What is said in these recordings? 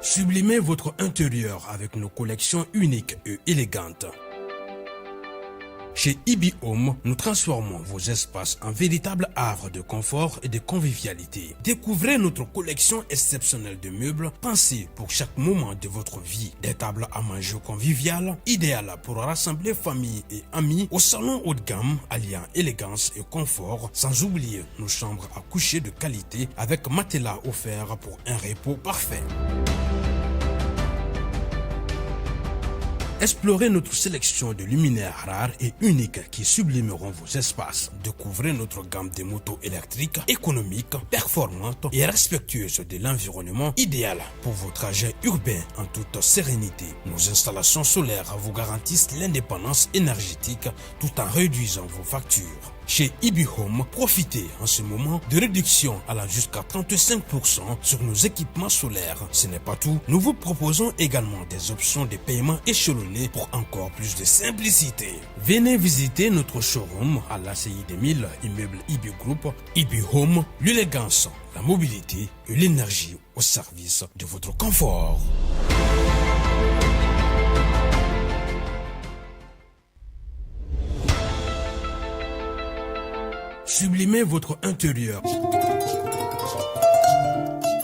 Sublimez votre intérieur avec nos collections uniques et élégantes. Chez Ibi Home, nous transformons vos espaces en véritables havres de confort et de convivialité. Découvrez notre collection exceptionnelle de meubles pensés pour chaque moment de votre vie. Des tables à manger conviviales, idéales pour rassembler famille et amis au salon haut de gamme, alliant élégance et confort, sans oublier nos chambres à coucher de qualité avec matelas offert pour un repos parfait. Explorez notre sélection de luminaires rares et uniques qui sublimeront vos espaces. Découvrez notre gamme de motos électriques, économiques, performantes et respectueuses de l'environnement, idéal pour vos trajets urbains en toute sérénité. Nos installations solaires vous garantissent l'indépendance énergétique tout en réduisant vos factures. Chez Ibi Home, profitez en ce moment de réduction allant jusqu'à 35% sur nos équipements solaires. Ce n'est pas tout, nous vous proposons également des options de paiement échelonnées pour encore plus de simplicité. Venez visiter notre showroom à l'ACI 2000, immeuble Ibi Group, Ibi Home, l'élégance, la mobilité et l'énergie au service de votre confort. Sublimez votre intérieur.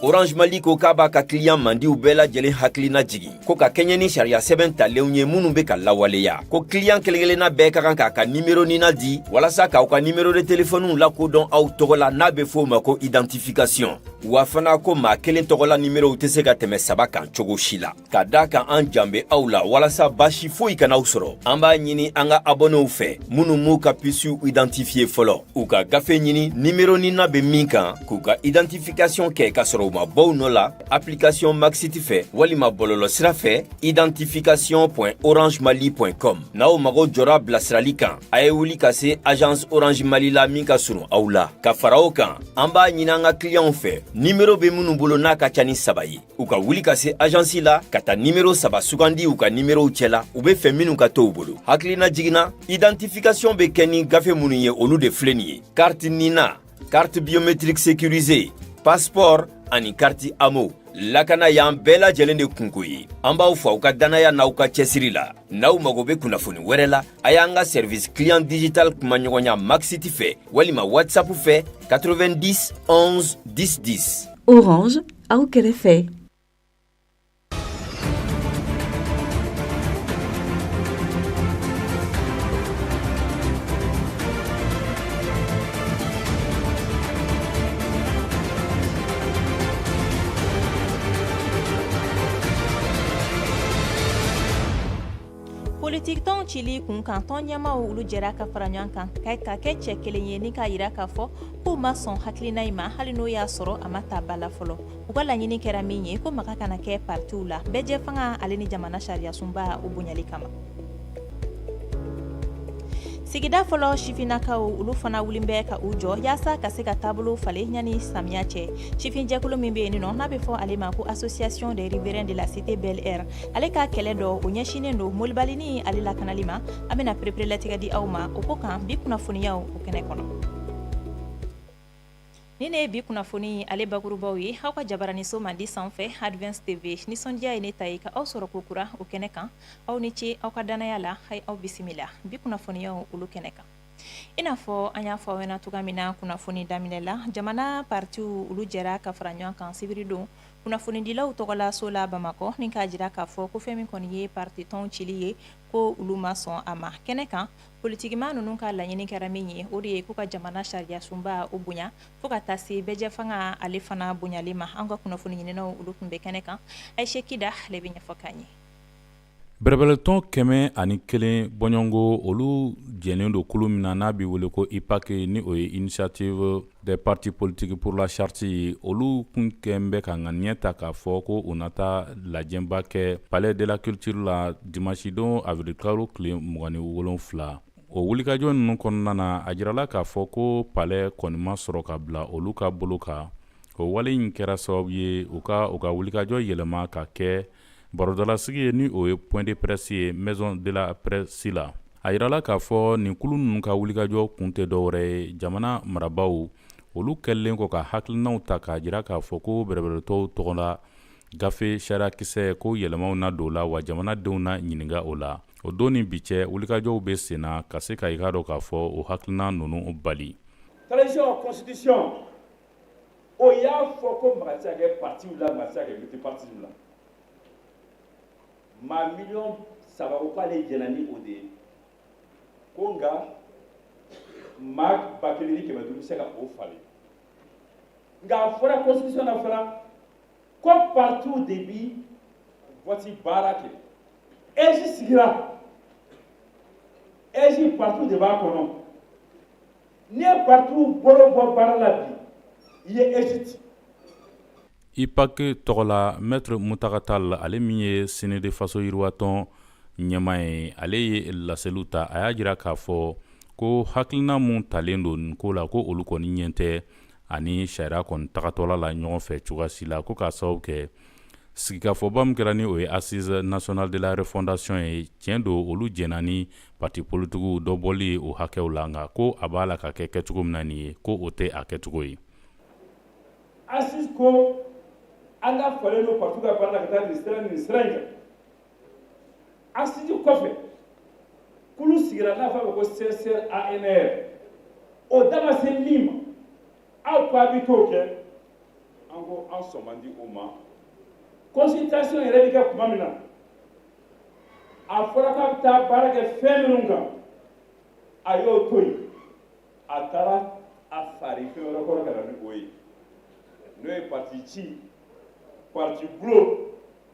Orange Mali ko k'a b'a ka kiliyan mandiw bɛɛ lajɛlen hakilina jigin ko ka kɛɲɛ ni sariya sɛbɛn talenw ye minnu bɛ ka lawaleya, ko kiliyan kelen-kelenna bɛɛ ka kan k'a ka nimero nina di walasa k'aw ka nimero de telefɔniw lakodɔn aw tɔgɔ la, n'a bɛ f'o ma ko identification. Wa fana ko maa kelen tɔgɔla nimerow tɛ se ka tɛmɛ saba kan cogo si la. Ka da kan an jan bɛ aw la walasa baasi foyi kana aw sɔrɔ, an b'a ɲini an ka abɔnew fɛ minnu m'u ka pisiw identifiye fɔlɔ, u ka gafe ɲini nimero nina bɛ min kan, k'u ka identification kɛ ka sɔrɔ u ma bɔ u nɔ la, application Maxit fɛ walima bɔlɔlɔsira fɛ, identification.orangemali.com. N'aw mago jɔra bilasirali kan, a ye wuli ka se agence Orange Mali la min ka surun aw la. Ka fara o kan, an b'a ɲini an ka kiliyanw fɛ, nimero bɛ minnu bolo n'a ka ca ni saba ye, u ka wuli ka se agence la ka taa nimero saba sugandi u ka nimerow cɛla, u be fɛ minnu ka to u bolo. Hakilina jiginna, identification bɛ kɛ ni gafe minnu ye, olu de filɛ nin ye: carte nina, carte biométrique sécurisée, passeport ani carte AMO. Lakana y'an bɛɛ lajɛlen de kunko ye. An b'aw fo aw ka dannaya n'aw ka cɛsiri la. N'aw mago bɛ kunnafoni wɛrɛ la, a y'an ka service client digital kumaɲɔgɔnya Maxit fɛ walima WhatsApp fɛ, 90 11 10 10. Orange, aw kɛrɛfɛ. Politikitɔnw cili kun kan, tɔn ɲɛmaw olu jɛra ka fara ɲɔgɔn kan ka kɛ cɛ kelen ye ni k'a yira k'a fɔ k'u ma sɔn hakilina in ma, hali n'o y'a sɔrɔ a ma ta ba la fɔlɔ. U ka laɲini kɛra min ye, ko maga kana kɛ partiw la bɛɛjɛ fanga ale ni jamana sariyasunba o bonyali kama. Sigida fɔlɔ sifinnakaw olu fana wulin bɛ ka u jɔ yaasa ka se ka taabolo falen yanni samiya cɛ. Sifinjɛkulu min bɛ yen nɔ, n'a bɛ fɔ ale ma ko Association des riverains de la cité Bel Air, ale ka kɛlɛ dɔ o ɲɛsinnen don molibalinin ale lakanali ma. An bɛna pereperelatigɛ di aw ma o ko kan bi kunnafoniyaw o kɛnɛ kɔnɔ. Ni ne ye bi kunnafoni ale bakurubaw ye aw ka jabaraniso mandi sanfɛ, Advance TV. Nisɔndiya ye ne ta ye ka aw sɔrɔ kokura o kɛnɛ kan. Aw ni ce aw ka dannaya la. Ayi, aw bisimila bi kunnafoniyaw olu kɛnɛ kan. I n'a fɔ an y'a fɔ aw ɲɛna cogoya min na kunnafoni daminɛ la, jamana partiw olu jɛra ka fara ɲɔgɔn kan sibiridon kunnafonidilaw tɔgɔla so la Bamakɔ, ni k'a jira k'a fɔ ko fɛn min kɔni ye parti tɔn cili ye, ko olu ma sɔn a ma. Kɛnɛ kan, politikimaa ninnu ka laɲini kɛra min ye, o de ye k'u ka jamana sariyasunba o bonya, fo ka taa se bɛɛjɛ fanga ale fana bonyali ma. An ka kunnafoni ɲininaw olu tun bɛ kɛnɛ kan. Ayise Kida ale bɛ ɲɛfɔ k'an ye. Bɛrɛbɛrɛtɔn 101 bɔɲɔgɔnko, olu jɛnen don kulu min na, n'a bɛ wele ko IPAC, ni o ye Initiative des partis politiques pour la charte ye, olu kun kɛn bɛ ka ŋaniya ta k'a fɔ ko u na taa lajɛba kɛ Palais de la culture la dimanche don, avril kalo tile 27. O wulikajɔ ninnu kɔnɔna na, a jirala k'a fɔ ko palais kɔni ma sɔrɔ ka bila olu ka bolo kan. O wale in kɛra sababu ye u ka wulikajɔ yɛlɛma ka kɛ barodalasigi ye, ni o ye point de presse ye Maison de la presse la. A jirala k'a fɔ nin kulu ninnu ka wulikajɔ kun tɛ dɔwɛrɛ ye, jamana marabaaw olu kɛlen kɔ ka hakilinaw ta k'a jira k'a fɔ ko bɛrɛbɛrɛtɔw tɔgɔ la Gafe sariyakisɛ ko yɛlɛmaw na don la, wa jamanadenw na ɲininka o la. O don ni bi cɛ, wulikajɔw bɛ sen na ka se ka i k'a dɔn k'a fɔ o hakilina ninnu bali. Transition constitution, o y'a fɔ ko maga tɛ se ka kɛ partiw la, maga tɛ se ka kɛ multipartisme la. Maa miliyɔn 3 ko k'ale jɛnna ni o de ye, ko nka maa 1500 bɛ se ka o falen. Nka a fɔra constitution na fana ko partiw de bi vote baara kɛ. AIGE sigira, AIGE partiw de b'a kɔnɔ. N'i ye partiw bolo bɔ baara la bi, i ye AIGE ci. UPAC tɔgɔ la, Maître Mountaga Tall, ale min ye CND Faso Yiriwatɔn ɲɛmaa ye, ale ye laseliw ta. A y'a jira k'a fɔ ko hakilina mun talen don nin ko la, ko olu kɔni ɲɛ tɛ ani sariya kɔni tagatɔla la ɲɔgɔn fɛ cogoya si la, ko k'a sababu kɛ sigikafɔba min kɛra, ni o ye Assise nationale de la refondation ye. Tiɲɛ don, olu jɛnna ni parti politigiw dɔ bɔli ye o hakɛw la, nka ko a b'a la ka kɛ kɛcogo min na nin ye, ko o tɛ a kɛcogo ye. Assise ko an ka falen don parti ka baara la ka taa nin sira, nin sira in kan. Assise kɔfɛ, kulu sigira n'a fɔ a ma ko CCR ANR. O da ma se min ma, aw ko a bɛ t'o kɛ, an ko an sɔn man di o ma. Consultation yɛrɛ bɛ kɛ tuma min na, a fɔra k'a bɛ taa baara kɛ fɛn minnu kan, a y'o to yen, a taara a fari fɛn wɛrɛ kɔrɔ ka na ni o ye, n'o ye parti ci, parti gulon,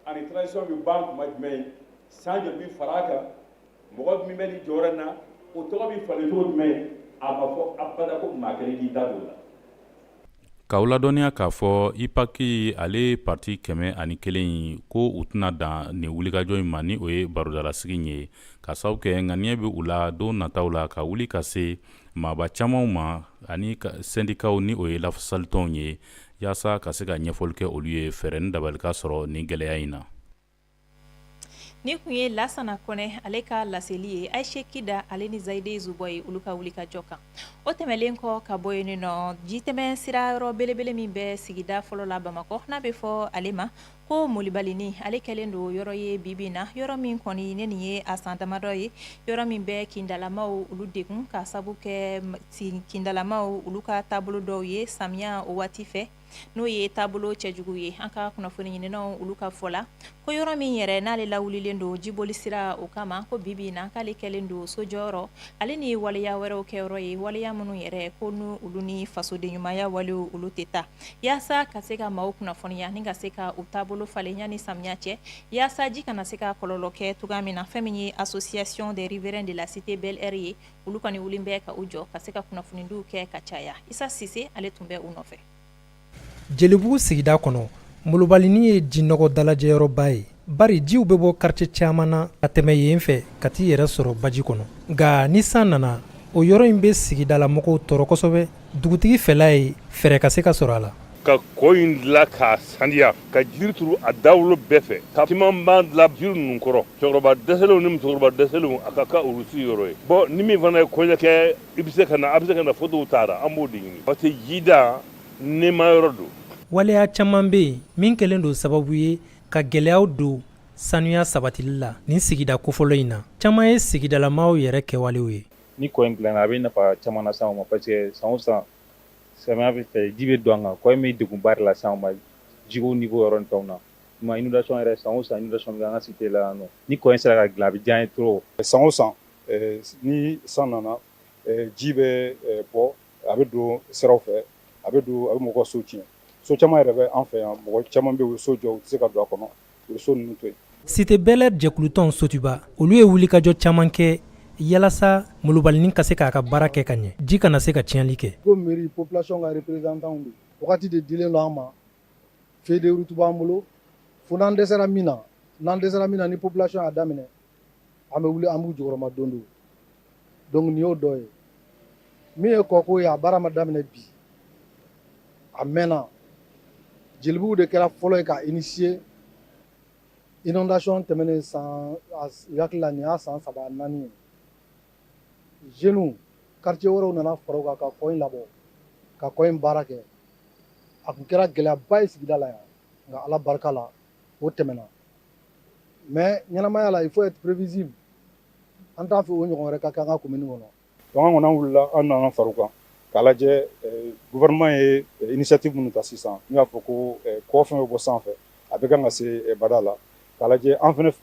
ani transition bɛ ban tuma jumɛn, san joli bɛ fara a kan, mɔgɔ min bɛ nin jɔyɔrɔ in na, o tɔgɔ bɛ falen cogo jumɛn. A ma fɔ abada ko maa kelen k'i da don o la. K'aw ladɔnniya k'a fɔ UPAC, ale parti 101 in, ko u tɛna dan nin wulikajɔ in ma, ni o ye barodalasigi in ye, ka sababu kɛ ŋaniya bɛ u la don nataw la ka wuli ka se maaba camanw ma ani sɛndikaw, ni o ye lafasalitɔnw ye, yaasa ka se ka ɲɛfɔli kɛ olu ye, fɛɛrɛ ni dabali ka sɔrɔ nin gɛlɛya in na. Ni tun ye Lasana Kɔnɛ ale ka laseli ye, Ayise Kida ale ni Zayide Zubɔ ye olu ka wuli ka jɔ kan. O tɛmɛlen kɔ ka bɔ yen nɔ, jitɛmɛ sira yɔrɔ belebele min bɛ sigida fɔlɔ la Bamakɔ, n'a bɛ fɔ ale ma ko Molibalini, ale kɛlen don yɔrɔ ye bibi na, yɔrɔ min kɔni ne nin ye a san damadɔ ye, yɔrɔ min bɛ kindalamaw olu degun ka sabu kɛ kindalamaw olu ka taabolo dɔw ye samiya o waati fɛ, n'o ye taabolo cɛjugu ye. An ka kunnafoni ɲininaw olu ka fɔ la, ko yɔrɔ min yɛrɛ n'ale lawulilen don jiboli sira o kama, ko bibi na k'ale kɛlen don sojɔyɔrɔ ale ni waleya wɛrɛw kɛyɔrɔ ye, waleya minnu yɛrɛ ko n olu ni fasoden ɲumanya walew olu tɛ taa. Yaasa ka se ka maaw kunnafoniya ni ka se ka u taabolo falen yanni samiya cɛ, yaasa ji kana se ka kɔlɔlɔ kɛ cogoya min na, fɛn min ye Association des riverains de la cité Bel Air ye, olu kɔni wuli bɛ ka u jɔ ka se ka kunnafonidiw kɛ ka caya. Isa Sise, ale tun bɛ u nɔfɛ. Jelibugu sigida kɔnɔ, Molobalini ye jinɔgɔ dalajɛyɔrɔba ye, bari jiw bɛ bɔ quartier caman na ka tɛmɛ yen fɛ ka t'i yɛrɛ sɔrɔ baji kɔnɔ. Nka ni san nana, o yɔrɔ in bɛ sigidalamɔgɔw tɔɔrɔ kosɛbɛ. Dugutigi fɛla ye fɛɛrɛ ka se ka sɔrɔ a la. Ka kɔ in dilan k'a saniya, ka jiri turu a dawolo bɛɛ fɛ, ka simanban dilan jiri ninnu kɔrɔ, cɛkɔrɔba dɛsɛlenw ni musokɔrɔba dɛsɛlenw, a ka kan olu sigiyɔrɔ ye. Bon, ni min fana ye kɔɲɔ kɛ, i bɛ se ka na, a bɛ se ka na photow ta la, an b'o de ɲini, parce que jida nɛma yɔrɔ don. Waleya caman bɛ yen min kɛlen don sababu ye ka gɛlɛyaw don sanuya sabatili la nin sigida kofɔlɔ in na. Caman ye sigidalamaw yɛrɛ kɛwalew ye. Ni kɔ in dilanna, a bɛ nafa caman lase anw ma, parce que san o san, samiya bɛ fɛ, ji bɛ don an kan. Kɔ in bɛ degunba de lase anw ma jiko niveau yɔrɔ ni fɛnw na. Ma inondation yɛrɛ, san o san inondation bɛ an ka cité la yan nɔ. Ni kɔ in sera ka dilan, a bɛ diya an ye trop. San o san, ni san nana, ji bɛ bɔ, a bɛ don siraw fɛ, a bɛ don, a bɛ mɔgɔw ka so tiɲɛ. So caman yɛrɛ bɛ an fɛ yan, mɔgɔ caman bɛ yen, u ye so jɔ, u tɛ se ka don a kɔnɔ, u bɛ so ninnu to yen. Cité Bel Air jɛkulutɔn Sotuba, olu ye wulikajɔ caman kɛ yalasa Molobalini ka se k'a ka baara kɛ ka ɲɛ, ji kana se ka tiɲɛli kɛ. Ko mairie, population ka représentant don, wagati de dilen don an ma, feuille de route b'an bolo, fo n'an dɛsɛra min na, n'an dɛsɛra min na, ni population y'a daminɛ, an bɛ wuli, an b'u jɔyɔrɔma don don. Donc nin y'o dɔ ye. Min ye kɔko ye, a baara ma daminɛ bi, a mɛnna. Jelibugu de kɛra fɔlɔ ye ka initier. Inondation tɛmɛnen san, hakili la nin y'a san 3, 4 ye. Jeunes, quartier wɛrɛw nana fara o kan ka kɔ in labɔ, ka kɔ in baara kɛ. A tun kɛra gɛlɛyaba ye sigida la yan, nka Ala barika la. O tɛmɛna, mais ɲɛnamaya la, il faut être prévisible. An t'a fɛ o ɲɔgɔn wɛrɛ ka kɛ an ka commune kɔnɔ. Donc an kɔni, an wulila, an nana far'u kan k'a lajɛ. Gouvernement ye initiative minnu ta sisan, n'u y'a fɔ ko kɔ fɛn bɛ bɔ sanfɛ, a bɛ kan ka se bada la, k'a lajɛ an fɛnɛ,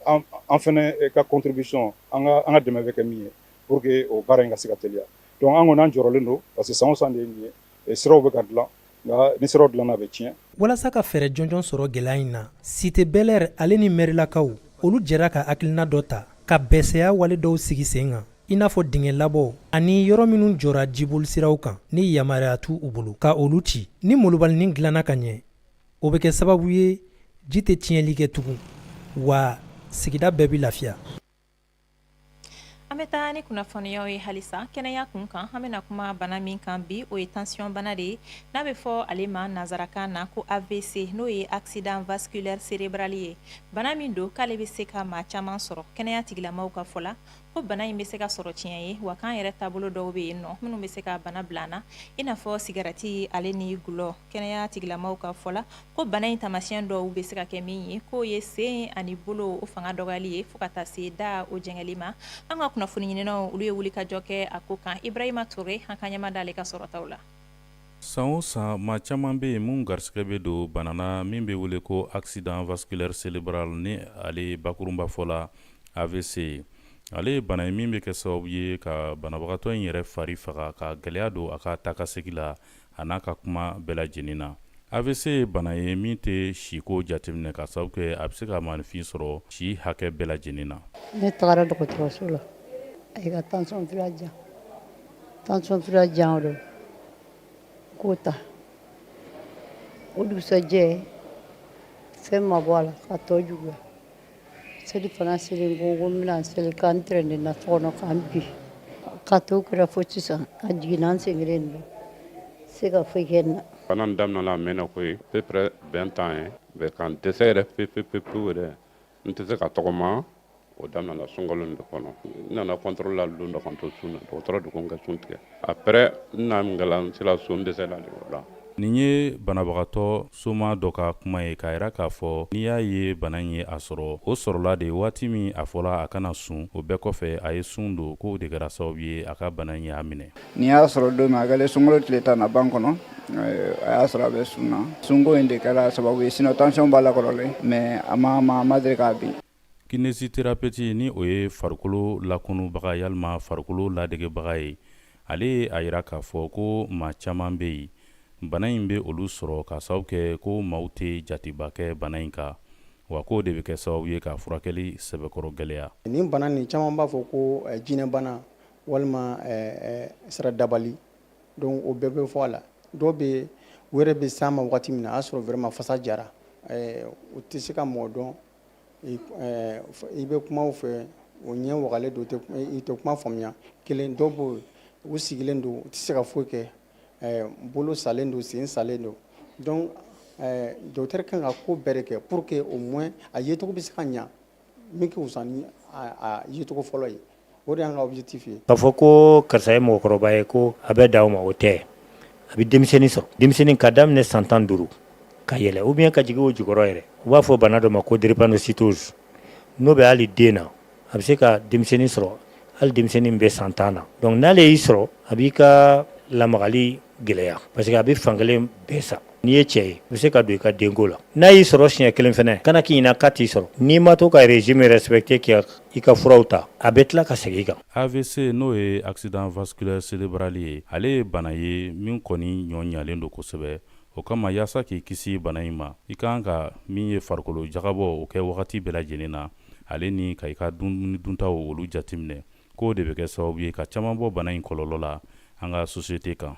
an fɛnɛ ka contribution, an ka dɛmɛ bɛ kɛ min ye pour que o baara in ka se ka teliya. Donc an kɔni, an jɔrɔlen don, parce que san o san de ye nin ye, siraw bɛ ka dilan, nka ni siraw dilanna, a bɛ tiɲɛ. Walasa ka fɛɛrɛ jɔnjɔn sɔrɔ gɛlɛya in na, Cité Bel-Air ale ni mɛrilakaw, olu jɛra ka hakilina dɔ ta ka bɛsɛya wale dɔw sigi sen kan, i n'a fɔ dingɛ labɔ ani yɔrɔ minnu jɔra jiboli siraw kan ni yamaruya t'u u bolo, ka olu ci. Ni molobalinin dilanna ka ɲɛ, o bɛ kɛ sababu ye ji tɛ tiɲɛli kɛ tugun, wa sigida bɛɛ bɛ lafiya. An bɛ taa ni kunnafoniyaw ye halisa kɛnɛya kun kan. An bɛna kuma bana min kan bi, o ye tension bana de ye, n'a bɛ fɔ ale ma nanzarakan na ko AVC, n'o ye accident vasculaire cérébral ye. Bana min don k'ale bɛ se ka maa caman sɔrɔ. Kɛnɛya tigilamaw ka fɔ la ko bana in bɛ se ka sɔrɔ tiɲɛ ye, wa k'an yɛrɛ taabolo dɔw bɛ yen nɔ minnu bɛ se ka bana bila an na, i n'a fɔ sigarati ale ni gulɔ. Kɛnɛya tigilamaw ka fɔ la ko bana in taamasiyɛn dɔw bɛ se ka kɛ min ye, k'o ye sen ani bolo o fanga dɔgɔyali ye, fo ka taa se da o jɛngɛli ma. An ka kunnafoni ɲininaw, olu ye wulikajɔ kɛ a ko kan. Ibrahima Toure, an ka ɲɛma d'ale ka sɔrɔtaw la. San o san, maa caman bɛ yen mun garisɛgɛ bɛ don bana na min bɛ wele ko accident vasculaire cérébral, ni ale bakurunba fɔ la AVC. Ale ye bana ye min bɛ kɛ sababu ye ka banabagatɔ in yɛrɛ fari faga, ka gɛlɛya don a ka taakasegin la, a n'a ka kuma bɛɛ lajɛlen na. AVC ye bana ye min tɛ siko jateminɛ, ka sababu kɛ a bɛ se ka maaninfin sɔrɔ si hakɛ bɛɛ lajɛlen na. Ne tagara dɔgɔtɔrɔso la, a ye ka tension fura di yan, tension fura di yan, o don k'o ta. O dugusɛjɛ, fɛn ma bɔ a la ka tɔ juguya. Seli fana selen, ko n bɛna seli k'an tɛrɛnde na so kɔnɔ k'an bi ka to kɛra fo sisan, a jiginna n sen kelen don, se ka foyi kɛ n na. Bana in daminɛna, a mɛnna koyi, peu près 20 ans ye bɛ k'an dɛsɛ yɛrɛ pewu pewu pewu yɛrɛ, n tɛ se ka tɔgɔma. O daminɛna sunkalo in de kɔnɔ. N nana contrôle la don dɔ, ka n to sun na, dɔgɔtɔrɔ de ko n ka sun tigɛ. Après, n na min kɛla, n sera so, n dɛsɛla de o la. Nin ye banabagatɔ soma dɔ ka kuma ye, k'a yira k'a fɔ n'i y'a ye bana in ye a sɔrɔ, o sɔrɔla de waati min a fɔra a kana sun. O bɛɛ kɔfɛ, a ye sun don, k'o de kɛra sababu ye a ka bana in y'a minɛ. Nin y'a sɔrɔ don min, a kɛlen sunkalo tile 10 na ban kɔnɔ, a y'a sɔrɔ a bɛ sun na. Sunko in de kɛra sababu ye, sinon tension b'a la kɔrɔlen, mais a ma deli k'a bin. Kinésithérapeute, ni o ye farikolo lakunubaga yalima farikolo ladegebaga ye, ale ye a yira k'a fɔ ko maa caman bɛ yen, bana in bɛ olu sɔrɔ ka sababu kɛ ko maaw tɛ jateba kɛ bana in kan, wa k'o de bɛ kɛ sababu ye ka furakɛli sɛbɛkɔrɔ gɛlɛya. Nin bana nin, caman b'a fɔ ko jinɛ bana walima sira dabali. Donc o bɛɛ bɛ fɔ a la. Dɔw bɛ u yɛrɛ bɛ s'an ma waati min na, a y'a sɔrɔ vraiment fasa jara, u tɛ se ka mɔgɔ dɔn. I bɛ kuma u fɛ, o ɲɛ wagalen don, i tɛ kuma faamuya kelen. Dɔw b'o u sigilen don, u tɛ se ka foyi kɛ, bolo salen don, sen salen don. Donc docteur kan ka ko bɛɛ de kɛ pour que au moins a yecogo bɛ se ka ɲa min ka fisa ni a yecogo fɔlɔ ye. O de y'an ka objectif ye. K'a fɔ ko karisa ye mɔgɔkɔrɔba ye ko a bɛ dan o ma, o tɛ. A bɛ denmisɛnnin sɔrɔ, denmisɛnnin ka daminɛ san 15 ka yɛlɛ ou bien ka jigin o jukɔrɔ yɛrɛ. U b'a fɔ bana dɔ ma ko drépanocytose. N'o bɛ hali den na, a bɛ se ka denmisɛnnin sɔrɔ, hali denmisɛnnin bɛ san 10 na. Donc n'ale y'i sɔrɔ, a b'i ka lamagali gɛlɛya, parce que a bɛ fankelen bɛɛ sa. N'i ye cɛ ye, i bɛ se ka don i ka denko la. N'a y'i sɔrɔ siɲɛ kelen fɛnɛ, kana k'i ɲina k'a t'i sɔrɔ. N'i ma to ka régime respecté, k'i ka furaw ta, a bɛ tila ka segin i kan. AVC, n'o ye accident vasculaire cérébral ye, ale ye bana ye min kɔni ɲɔ ɲalen don kosɛbɛ. O kama, yaasa k'i kisi bana in ma, i kan ka min ye farikolo jagabɔ, o kɛ wagati bɛɛ lajɛlen na, ale ni ka i ka dumuni duntaw olu jateminɛ, k'o de bɛ kɛ sababu ye ka caman bɔ bana in kɔlɔlɔ la an ka société kan.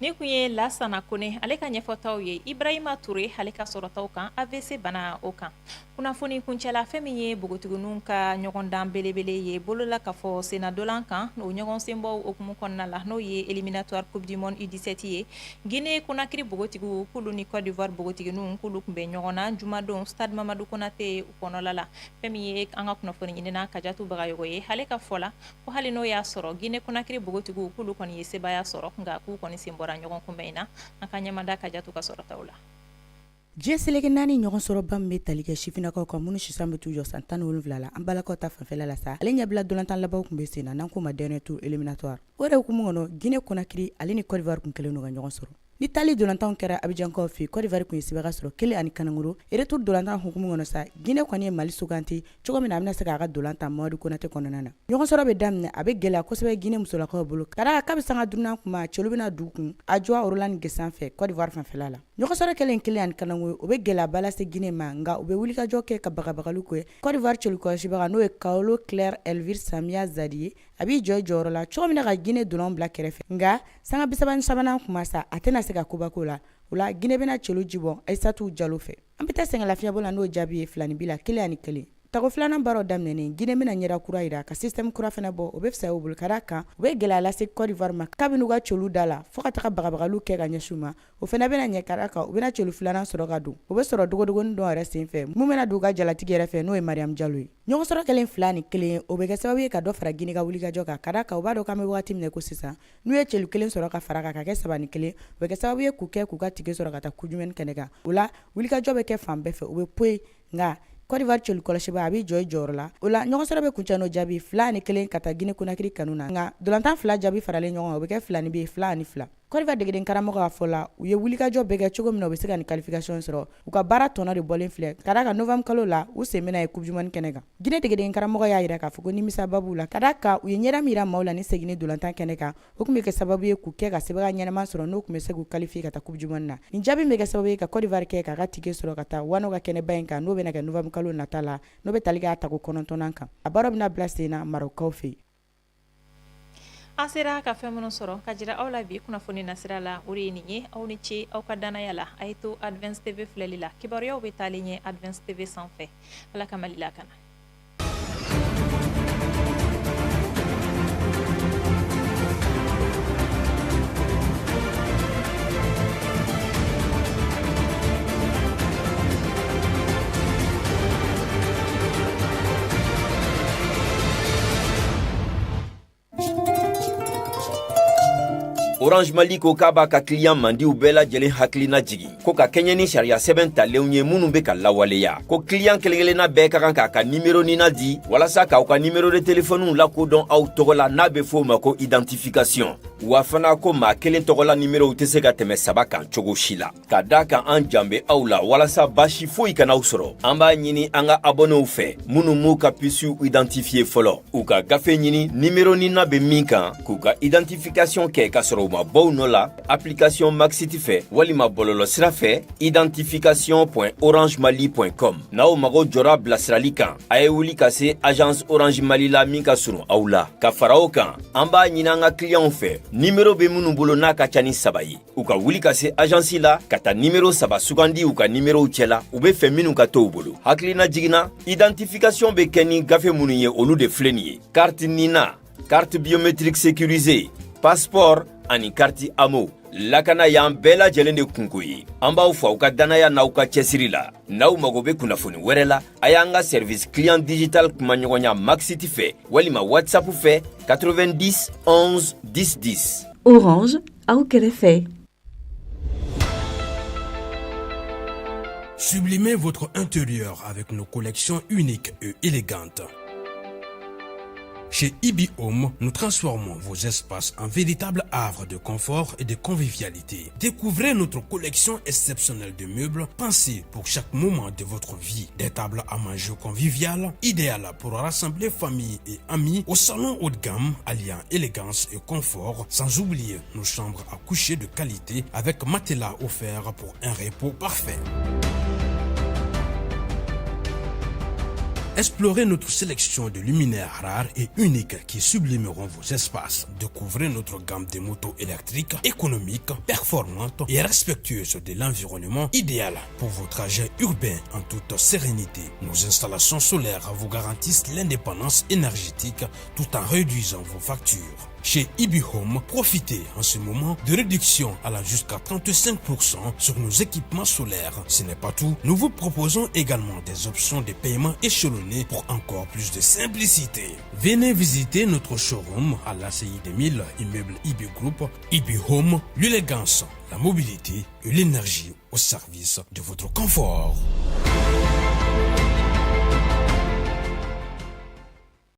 Ni kun ye Lasana Kone ale ka ɲɛfɔtaw ye, Ibrahima Toure ale ka sɔrɔtaw kan AVC bana o kan. Kunnafoni kuncɛla, fɛn min ye npogotigininw ka ɲɔgɔndan belebele ye bolola ka fɔ sennadolan kan, o ɲɔgɔn senbɔw hukumu kɔnɔna la, n'o ye éliminatoire Coupe du monde U17 ye, Guinée Conakry npogotigiw k'olu ni Côte d'Ivoire npogotigininw k'olu tun bɛ ɲɔgɔn na jumadon stade Mamadu Konate kɔnɔla la. Fɛn min ye an ka kunnafoni ɲinina Kajatu Bagayogo ye, ale ka fɔ la ko hali n'o y'a sɔrɔ Guinée Conakry npogotigiw k'olu kɔni ye sebaaya sɔrɔ, nka k'u kɔni sen bɔra ɲɔgɔn kunbɛn in na. An ka ɲɛmada Kajatu ka sɔrɔtaw la. Diɲɛ seleke naani ɲɔgɔn sɔrɔba min bɛ tali kɛ sifinnakaw kan minnu sisan bɛ t'u jɔ san 17 la an balakaw ta fanfɛla la sa ale ɲɛbila dolantan labanw tun bɛ sen na n'an k'o ma dernier tour éliminatoire o yɛrɛ hukumu kɔnɔ Guinée Conakry ale ni Côte d'Ivoire tun kɛlen don ka ɲɔgɔn sɔrɔ ni taali dolantanw kɛra Abidjankaw fɛ Côte d'Ivoire tun ye sebaaya sɔrɔ 1-0 retour dolantan hukumu kɔnɔ sa Guinée kɔni ye Mali suganti cogo min na a bɛna se k'a ka dolan tan Mamadu Konate kɔnɔna na ɲɔgɔnsɔrɔ bɛ daminɛ a bɛ gɛlɛya kosɛbɛ Guinée musolakaw bolo ka d'a kan kabi sanga duurunan kuma celu bɛna d'u kun Adjoa Roland Guessan fɛ Côte d'Ivoire fanfɛla la ɲɔgɔnsɔrɔ kɛlen 1-0 o bɛ gɛlɛyaba lase Guinée ma nka u bɛ wulikajɔ kɛ ka bagabagaliw kɛ Côte d'Ivoire celukɔlɔsibaga n'o ye Kaolo Claire Elvire Samia Zadi ye a b'i jɔ i jɔyɔrɔ la cogo min na ka Guinée dolan bila kɛrɛfɛ nka sanga 33nan kuma sa a tɛna se ka koba k'o la o la Guinée bɛna celu jibɔ Aïssatou Jalo fɛ an bɛ taa sɛgɛnlafiɲɛbɔ la n'o jaabi ye 2 bi la 1-1 Tako filanan baaraw daminɛnen Guinée bɛna ɲɛda kura jira ka système kura fana bɔ o bɛ fisaya u bolo ka d'a kan u bɛ gɛlɛya lase Côte d'Ivoire ma kabini u ka celu da la fo ka taga bagabagaliw kɛ ka ɲɛsin u ma o fana bɛna ɲɛ ka d'a kan u bɛna celu filanan sɔrɔ ka don o bɛ sɔrɔ dogodogonin dɔ yɛrɛ senfɛ mun bɛna don u ka jalatigi yɛrɛ fɛ n'o ye Mariam Jalo ye ɲɔgɔnsɔrɔ kɛlen 2-1 o bɛ kɛ sababu ye ka dɔ fara Guinée ka wulikajɔ kan ka d'a kan u b'a dɔn k'an bɛ waati min na ko sisan n'u ye celu kelen sɔrɔ ka fara kan ka kɛ 3-1 o bɛ kɛ sababu ye k'u kɛ k'u ka ticket sɔrɔ ka taa coupe du monde kɛnɛ kan o la wulikajɔ bɛ kɛ fan bɛɛ fɛ u bɛ poyi nka Côte d'Ivoire celu kɔlɔsibaa a b'i jɔ i jɔyɔrɔ la o la ɲɔgɔnsɔrɔ bɛ kuncɛ n'o jaabi 2-1 ka taa Guinée Conakry kanu na nka dolantan fila jaabi faralen ɲɔgɔn kan o bɛ kɛ 2 bi 2-2 Côte d'Ivoire degeden karamɔgɔ ka fɔ la u ye wulikajɔ bɛɛ kɛ cogo min na u bɛ se ka nin qualification sɔrɔ u ka baara tɔnɔ de bɔlen filɛ ka d'a kan novembre kalo la u sen bɛna ye coupe du monde kɛnɛ kan Guinée degeden karamɔgɔ y'a jira k'a fɔ ko nimisaba b'u la ka d'a kan u ye ɲɛda min jira maaw la ni seginni dolantan kɛnɛ kan o tun bɛ kɛ sababu ye k'u kɛ ka sebaaya ɲɛnama sɔrɔ n'o tun bɛ se k'u qualifier ka taa coupe du monde na nin jaabi bɛ kɛ sababu ye ka Côte d'Ivoire kɛ k'a ka ticket sɔrɔ ka taa wano ka kɛnɛba in kan n'o bɛna kɛ novembre kalo nata la n'o bɛ tali kɛ a tako 9nan kan a baara bɛna bila sen na Maroc fɛ yen. An sera ka fɛn minnu sɔrɔ ka jira aw la bi kunnafoni nasira la o de ye nin ye aw ni ce aw ka dannaya la a ye to Advance TV filɛli la kibaruyaw bɛ taalen ɲɛ Advance TV sanfɛ Ala ka Mali lakana. Orange Mali ko k'a b'a ka kiliyan mandiw bɛɛ lajɛlen hakilina jigin ko ka kɛɲɛ ni sariya sɛbɛn talenw ye minnu bɛ ka lawaleya ko kiliyan kelen-kelenna bɛɛ ka kan k'a ka nimero nina di walasa k'aw ka nimero de telefɔniw lakodɔn aw tɔgɔ la n'a bɛ f'o ma ko identification wa fana ko maa kelen tɔgɔla nimerow tɛ se ka tɛmɛ saba kan cogo si la ka da kan an jan bɛ aw la walasa baasi foyi kana aw sɔrɔ an b'a ɲini an ka abɔnew fɛ minnu m'u ka pisiw identifiye fɔlɔ u ka gafe ɲini nimero nina bɛ min kan k'u ka identification kɛ k'a sɔrɔ u ma bɔ u nɔ la application Maxit fɛ walima bɔlɔlɔsira fɛ identification.orangemali.com n'aw mago jɔra bilasirali kan a ye wuli ka se agence Orange Mali la min ka surun aw la ka fara o kan an b'a ɲini an ka kiliyanw fɛ nimero bɛ minnu bolo n'a ka ca ni saba ye u ka wuli ka se agence la ka taa nimero saba sugandi u ka nimerow cɛla u bɛ fɛ minnu ka to u bolo hakilina jiginna identification bɛ kɛ ni gafe minnu ye olu de filɛ nin ye carte nina carte biométrique sécurisée passeport ani carte amo lakana y'an bɛɛ lajɛlen de kunko ye an b'aw fo aw ka dannaya n'aw ka cɛsiri la n'aw mago bɛ kunnafoni wɛrɛ la a y'an ka service client digital kumaɲɔgɔnya Maxit fɛ walima WhatsApp fɛ 90 11 10 10. Orange aw kɛrɛfɛ. Sublimez votre intérieur avec nos collections uniques et élégantes. Chez Ibi Home, nous transformons vos espaces en véritables havres de confort et de convivialité. Découvrez notre collection exceptionnelle de meubles pensés pour chaque moment de votre vie. Des tables à manger conviviales, idéales pour rassembler famille et amis au salon haut de gamme, alliant élégance et confort, sans oublier nos chambres à coucher de qualité avec matelas offert pour un repos parfait. Explorez notre sélection de luminaires rares et uniques qui sublimeront vos espaces. Découvrez notre gamme de motos électriques, économiques, performantes et respectueuses de l'environnement idéal pour vos trajets urbains en toute sérénité. Nos installations solaires vous garantissent l'indépendance énergétique tout en réduisant vos factures. Chez IB Home, profitez en ce moment de réduction allant jusqu'à 35% sur nos équipements solaires. Ce n'est pas tout, nous vous proposons également des options de paiement échelonnées pour encore plus de simplicité. Venez visiter notre showroom à l'ACI 2000, immeuble IB Group, IB Home, l'élégance, la mobilité et l'énergie au service de votre confort.